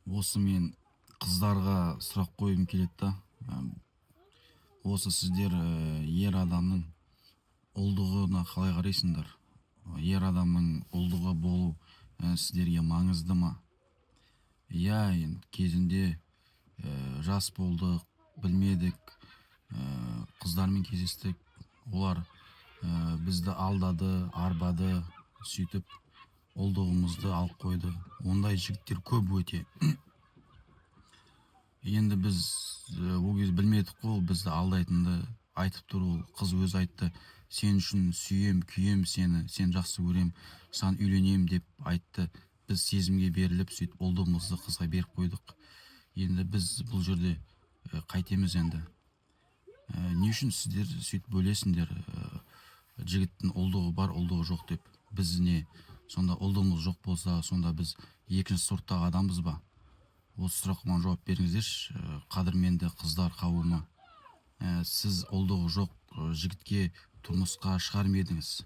Осы мен қыздарға сұрақ қойғым келеді да. Осы сіздер ер адамның ұлдығына қалай қарайсыңдар? Ер адамның ұлдығы болу сіздерге маңызды ма? Иә, енді кезінде жас болдық, білмедік, қыздармен кездестік, олар бізді алдады, арбады, сөйтіп ұлдығымызды алып қойды. Ондай жігіттер көп өте. Енді біз ол кезде білмедік қой, ол бізді алдайтынды айтып тұр. Ол қыз өзі айтты: «Сен үшін сүйем, күйем сені, сені жақсы көрем, саған үйленем», – деп айтты. Біз сезімге беріліп, сөйтіп ұлдығымызды қызға беріп қойдық. Енді біз бұл жерде қайтеміз енді? Не үшін сіздер сөйтіп бөлесіңдер, жігіттің ұлдығы бар, ұлдығы жоқ деп? Біз не сонда, ұлдығымыз жоқ болса, сонда біз екінші сорттағы адамбыз ба? Осы сұраққа маған жауап беріңіздерші, қадірменді қыздар қауымы. Сіз ұлдығы жоқ жігітке тұрмысқа шығар ма едіңіз?